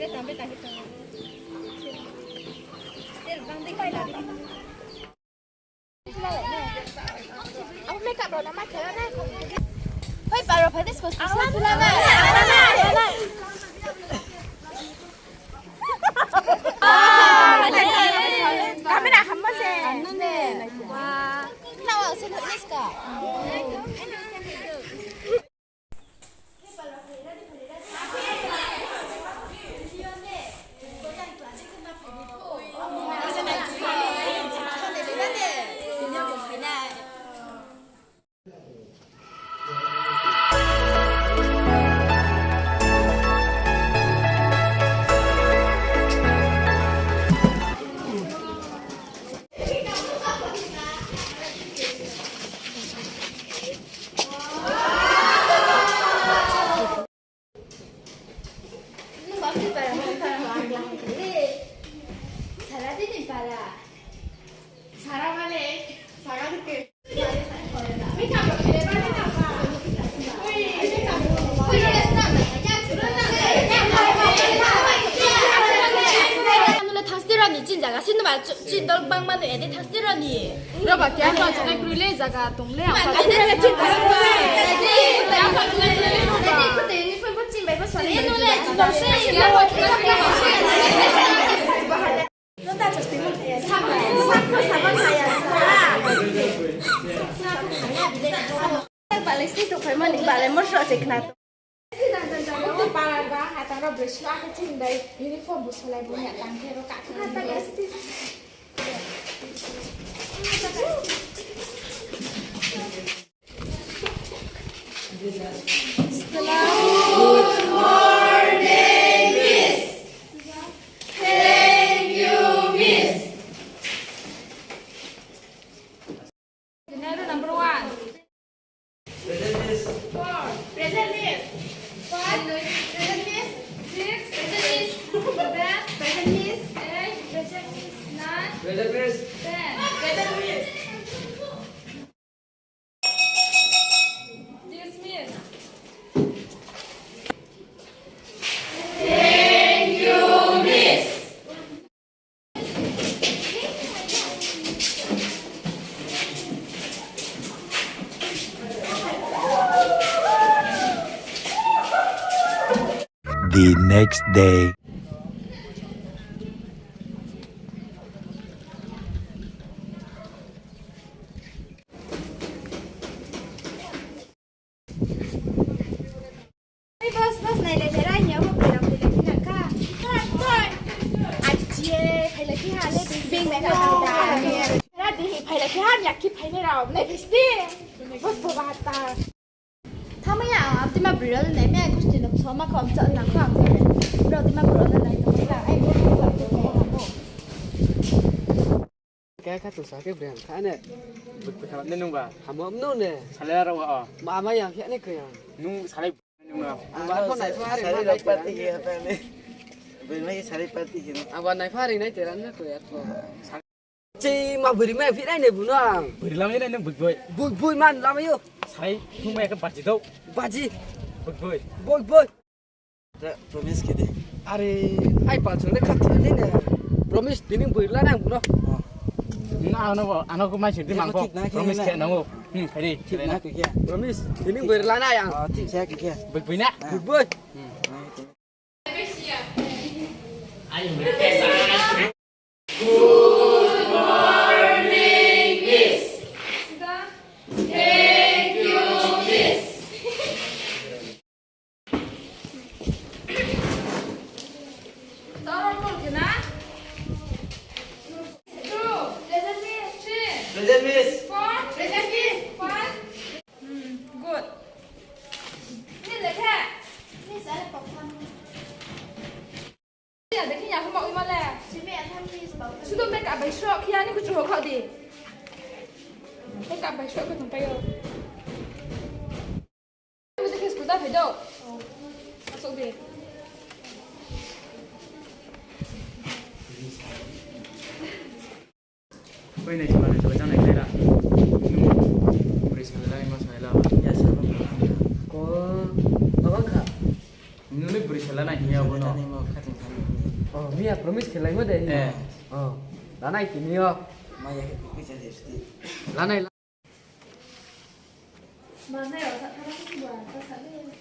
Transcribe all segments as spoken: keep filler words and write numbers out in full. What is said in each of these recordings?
Abo makeup rao na ma khe na. Hoi, paro phai de, school school na. Camera hamma se. Na wa se no iska. Nule thangsti rao ni chini zaga, chini ba chini dol bangma no ede thangsti rao ni. Rao ba keha no chini kroi le zaga tong le. Balai sni tongphaimani, balai mosro se khna tong. Para ba, hatang rao broi sua khe chini bai uniform bo solai bo ya tang khe ro ka khe. Good morning, miss. Thank you, miss. Number one. Present, miss. Four. Present, miss. Five. Present, miss. Six. Present, miss. Seven. Present, miss. Nine. Present, miss. Ten. Present, miss. Dismiss. Thank you, miss. The next day. Oi, boss, boss, nai le, berai ni abo, berai ni le, kina ka. Achi, phailai khe ha le, bing, bing, bing, bing. Ra di, phailai khe ha, ni aki phainai rao, nai bisti. Boss, bo ba ta. Thamai ya, ang Dimapur rao le nai, me kusti no, soma kom cha na kha, ang le. Bro, Dimapur rao le nai, nai, nai, ai, bo, bo, bo, bo, bo. Khe kha tu sa khe breng kha ne. Buk buk kha ne nung ba. Hamo mno ne. Salai rao wa o. Ma ma yang khe ne khe yang. Nung salai nung ba. Ang ba ko nai pha ri ma nai party khe ha ne. Bui mai salai party khe. Ang ba nai pha ri nai tera ne ko ya ko. Chi ma buri mai phi nai ne bu no ang. Buri lamai nai nung buk bui. Buk bui man lamai yo. Sai nung mai ka baji do. Baji. Buk bui. Buk bui. Promise khe di. Are, ai pal song le khathoi ni ne. Promise, tini bui la nang no. Na, ano, ano ko mai sing di mang ko. Promise khe nang o. Hmm, khe di. Thik na khe khe. Promise, tini bui la na yang. Oh, thik sa khe khe. Bui bui na. Bui bui. Hmm. Good morning, miss. Thank you, miss. Toro roll khe na. Two. Present, miss. Three. Present, miss. Four. Present, miss. Five. Hmm, good. Ni le khe. Miss, ale pokhan. Ya, dekhi ya, huma ui ma le. Simi ya, miss, pokhan. Sudo makeup bai srok, ya ni kuchu ho kha di. Makeup bai srok ko tong pai yo. Bujui khe school ta phai do. Asok de. Oi, nai sima nai sima janai khe ra. Nung bri sanai la, ma sanai la. Ya, sa ba. Ko, ba ba kha. Nung le Poisa lanai hing ya bo no. Tani mo khating thani. Oh, miya promise khe lai mo de. Eh. Oh, lanai tini yo. Maya khe poisa je sti. Lanai la. Manai rao sa thara khe ba ta sa le.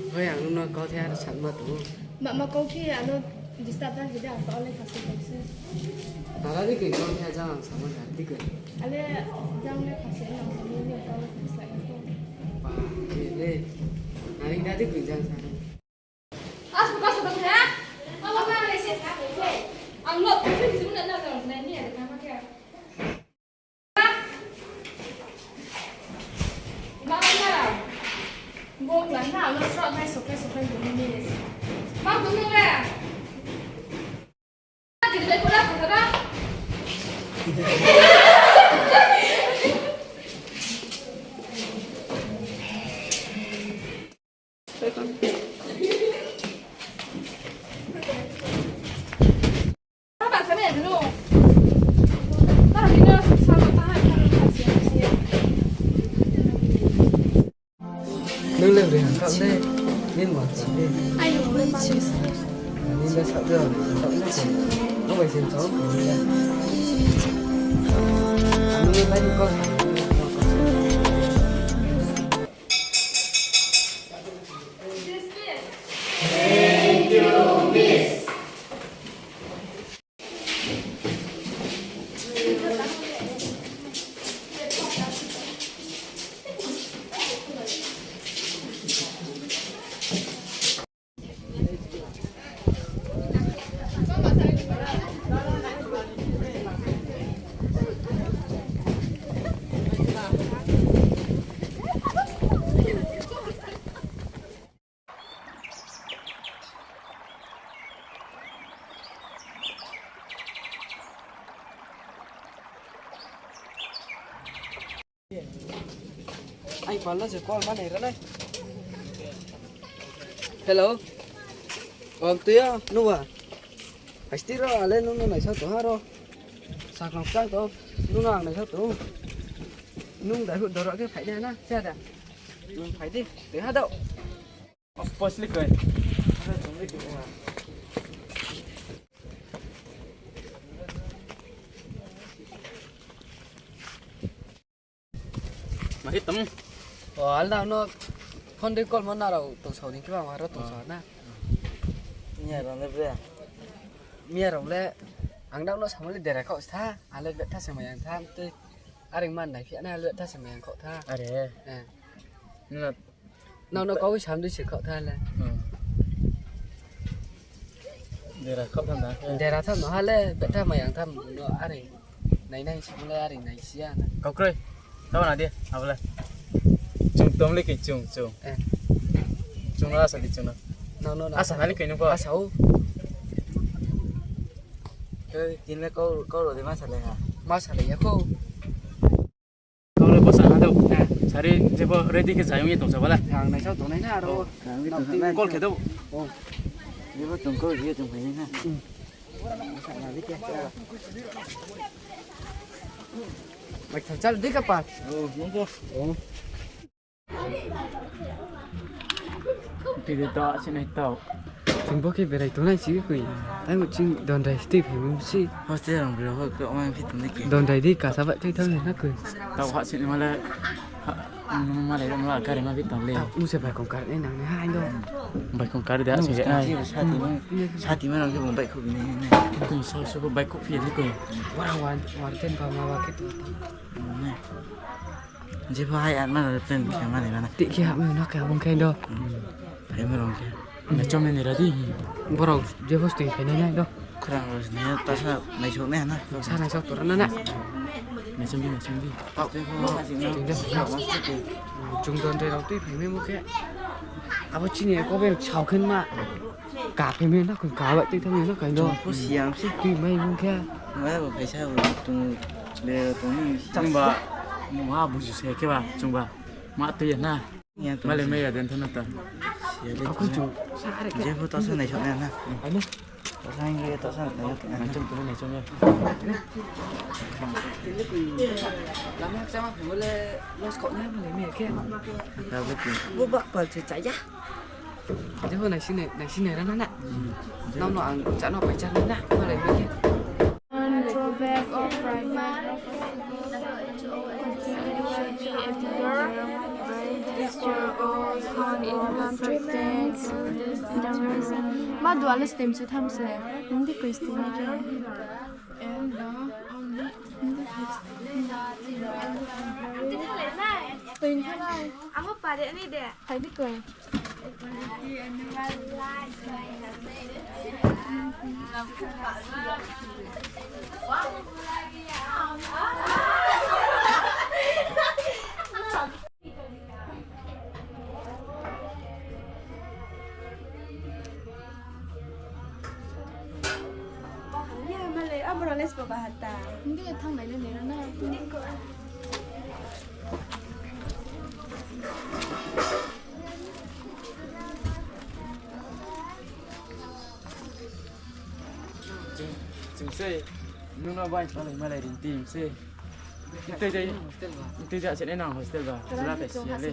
Hoi, ang nung no kau the ar sa ma tong. Ma, ma kau khe ano disturb da khe de, ang to le kha se kau se. Tara di khe kau the jang ang sa ma tara di khe. Ale jang le kha se ang sa ni kau le kha se la ko. Pa, ke le. Nari da di khe jang sa. Asu ka su dong ha? Mama ma le se sa ko se. Ang lo ko se di na na na na ni ya ka ma ke. Mama. Bo klan na lo sro mai so ke so ke ni ni. Ma ko ni le. Nung le bri hang kau le, nini ma sa le. Ayo, le ma le sa. Nini le sa de, sa de. Nung bai sin chau, nini le. Nung le bai ni kau sa. Ai, pala se call ma nai ra nai. Hello. Om tuya, nuwa. Asti ro, ale nung no naisa to ha ro. Sakno chang to, nung no ang naisa to. Nung dai hu doro ke phai de na, cha da. Nung phai di, te ha dao. Of course, likoi. Mahi tong. O, alna no phone de call mo na rao tong sao ni kiba ma rao tong sao na. Miya rao le bre. Miya rao le ang dao no samo le dera khaoh tha, ale betha se mayang tha, tei aring man nai phi na ale betha se mayang khaoh tha. Are. Eh. Nung no Nang no kau sam di se khaoh tha le. Hmm. Dera khaoh tham na. Dera tham no ha le, betha mayang tham no are. Nai nai si le are nai si ya na. Kau kroi. Tau na di, abo le. Chung tom le khe chung, chung. Eh. Chung no asa di chung no. Nang no na. Asa na le khe nung pho. Asa o. Khe tin le kau, kau ro de ma sa le ha. Ma sa le ya kho. Kau le bosa ha dou. He. Sari jebo ready khe chayong ye tong sa bala. Ang naisao tongnai na aro. Oh. Call khe dou. Oh. Jebo tong kau ye tong phai na. Hmm. Bai thar chal di ka pa. Oh, nungbo. Oh. Tini to, sini to. Chwng bo khe berai tongnai si koi. Tamo chwng dondrai stay phaimung si. Hostel rong biro ho khe omang phi tongnai khe. Dondrai di kasa ba twi thang na koi. Tao ha sini male. Male rong la gari ma bi tong le. Tao muse bai kong kar nai nang nai hai do. Bai kong kar de ha sini. Sati ma rong khe bung bai kho bi nai nai. Koi sa sa bai kho phi ni koi. Wara wan wan ten ba ma ba khe tu. Jepho hai atma rao plan khe mani rana. Tei khe hamya no khe abong khe do. Hai ma rong khe. Naichom ni radi. Borok jepho sting khe nai nai do. Khorang rao sini ta sa naisok nai na. Sa naisok tora na na. Naichom di, naichom di. Tei de. Chung don de rao tei phai memo khe. Abo chini ko ben sao khen ma. Ka phai mi na koi ka ba tei thang mi na koi do. Chung pho siang se. Tui mai mung khe. Mai bo phaisa bo tung le tung ni. Chang ba. Mo ha buju se khe ba chung ba. Ma tui ya na. Male mai ya den thana ta. Aku chung. Jepho ta sa nai sa na. Ano. Ta sa nge ta sa nai sa na. Chung tu nai chung ya. Lama sama phai mole los kok na male mi khe. Ka ba ti. Bo bak pal se cha ya. Jepho naisi nai, naisi nai rana na. Nang no ang chá no pai chá na, malai bai khe. Go back or private. Ma dual stem se tham se. Hindi ko stem ke. Amo pare ni de. Hai di ko. Ya, malai, abro les bo bahata. Hindi thanglai le nera na. Chung se, nung no bai malai, malai ring team se. Tei tei, tei ja se nang hostel ba, jela tai sia le.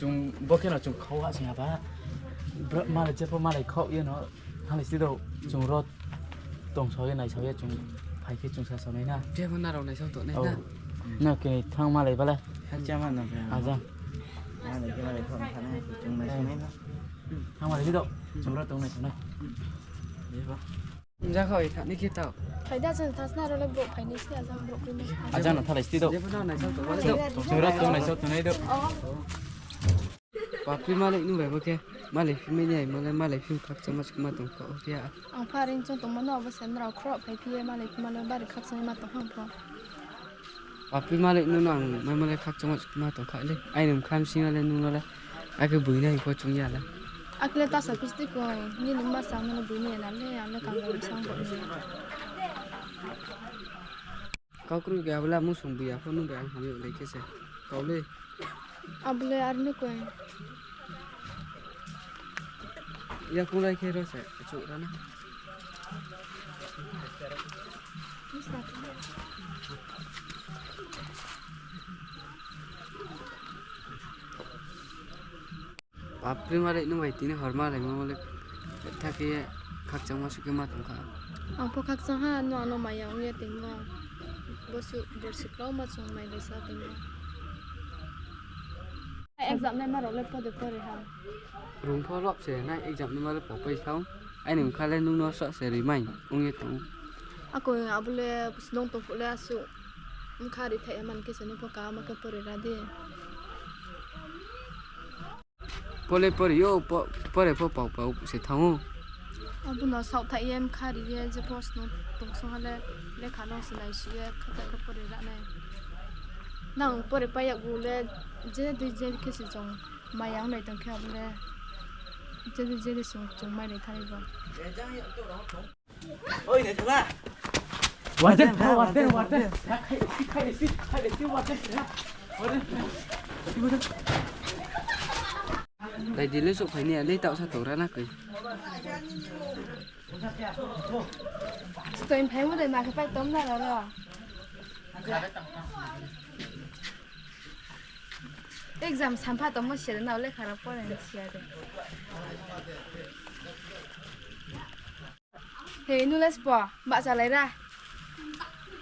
Chung bo khe no chung khau ha sing ha ba. Bro, malai jepho malai khau ye no. Thang le si do chung ro tong sao ye nai sao ye chung phai khe chung sa sao nai na. Jepho na rao nai sao to nai na. Na kini thang malai bala. Aja. Malai khe malai khau thanai chung nai sao nai na. Thang malai si do chung ro tong nai sao nai. Jepho. Jakha oi thani khe tao. Phaida chwng thasna role bo phaini se ajang bro kini. Ajang no thalai sti do. Jepho no naisao tong. Chung ro tong naisao tongnai do. Papri malik nung bai bo khe. Malik phimai ni ai mole malik phim khakchangma sukma tong kha o khe a. Ang pharing chung tongma no bo sendra khro phai phi ye malik phima le bari khakchangma tong hang pho. Apri malik no nang mai mole khakchangma ma tong kha le. Aini mkha bsing le nung no le. Akhe bui nai pho chung ya le. Akhe le tasa pisti koi, nini ma sa no bui ni na le, ang le kang bui sang bo ni. Kau kru ge abla musung bui ya pho nung bai ang hamya lai khe se. Kau le. Abla ar ni koi. Ya kung lai khe ro se, chu ra na. Bapre, malai nung bai tini hor malai mo le, tha khe khakchangma suh khe ma tong kha. Ang pho khakchang ha, nung ano maya ong ye tongma. Bosuh borsi klau ma chung mai dei sa tongma. Exam nai ma rao le pode pore ha. Rung pho lop se nai exam nai ma le popai thang. Aini mkha le nung no sa se rimai ong ye tong. Ako abo le snung tong phuh le asuh. Mkha ri thai man khe se nung pho kaham khe pore ra di. Pole pore yo, po-, pore pho pau pau se thang ou. Abo no saoh thai ye mkha ri ye je pho snung tong song ha le lekha no se nai si ye kha khe pore ra nai. Nang pore pai ya gu le je dui je khe se jong. Maya ong nai tong khe abo le, jedi jedi sung chung mai nai thani bo. Oi, nai thangla. Warden, warden, warden. Khai isi, khai isi, khai isi, warden. Warden. Dai dile sok phai ni, ale tau sa tong ra na kai. Stoi phai mo dai ma khe pai tom na ro ro. Exam sampha tongmo siya de, nao lekha rao pore ni siya de. Hei, nung le sbo, bahcha lai ra.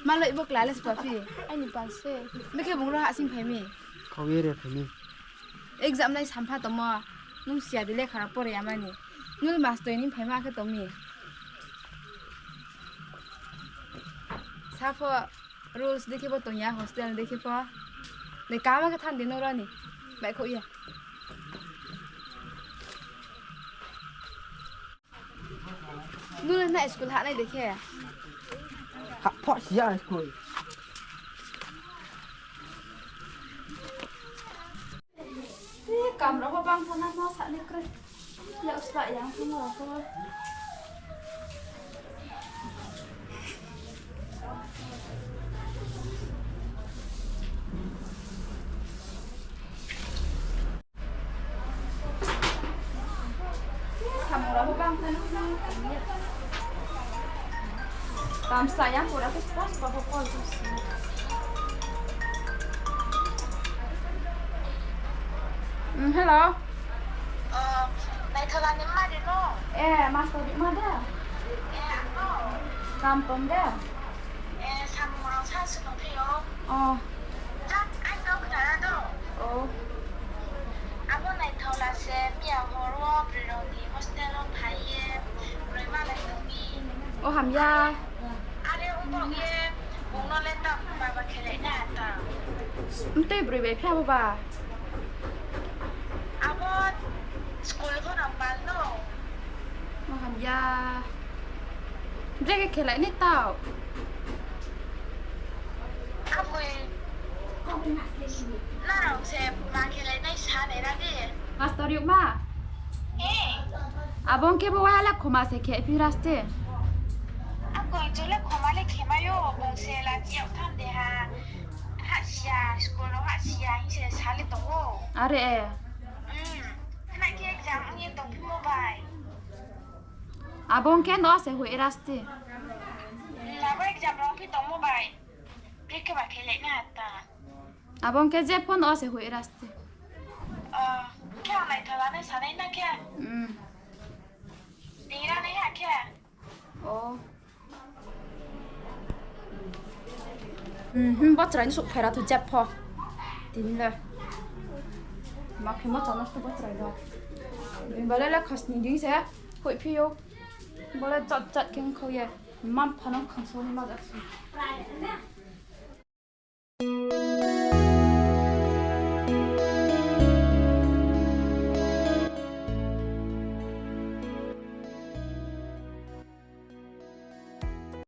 Malai bo kla le sbo phi. Aini pal se. Bekhe bung ro hahsing phai mi. Khau ye re phai mi. Exam nai sampha tongmo. Nung siya de lekha rao pore ya mani. Nung le mastoi ni phai ma khe tong mi. Sa pho. Rules dei khe bo tong ya, hostel dei khe pho. Dei kama khe than di nung ro ni. Baihkhouh ye. Nung le na school hah nai dei khe. Hah pho siya school. Ih, kam rao pho bang pho na no sa ni kroi. Yak sba yang pho no pho. Tam sa yang pura ke spas pa ko call ko si. Mm, hello. Oh, Naithola ni mma de no? Eh, master di ma de? Eh, ano. Kam tom de? Eh, samung rao sa se tongphi ou. Oh. Chak, ai no khna na do. Oh. Abo Naithola se miya hor wo broi rao ni hostel wo phai ye broi malai tong mi. O hamya. Are ongbo ye, bung no le ta baba khelai na ta. Mtui broi bai phi abo ba? Abo school pho no pal no. O hamya. Bre khe khelai nai tau. Aboi, nrao se ma khelai nai sa nai ra di. Pastor yukma? Eh. Abo ong khe bo waiha le khoma se khe phi ra ste. Aboi, chung le khoma le khe mai ou, bung se lachi yag tham de ha. Hahsia, school no hahsia hing se sa le tong ou. Are. Hmm. Khna khe exam ong ye tongphimo bai. Abo ong khe no se hoih ra ste. Hmm, abo exam rao phi tongmo bai. Brekhe ba khelai na ta. Abo ong khe je phone wo se hoih ra ste. Oh, khe ang Naithola no sa nai na khe. Hmm. Dei ra nai ha khe. Oh. Hmm, hmm, bo chrai ni souhphai ra thu jep pho. Tini le. Ma khe ma chá no sto bo chrai no. Bini ba le le khasni dei se hoihphi ou. Bo le jat jat khe ongkhau ye. Mma mpha no khangso ni ma jat se.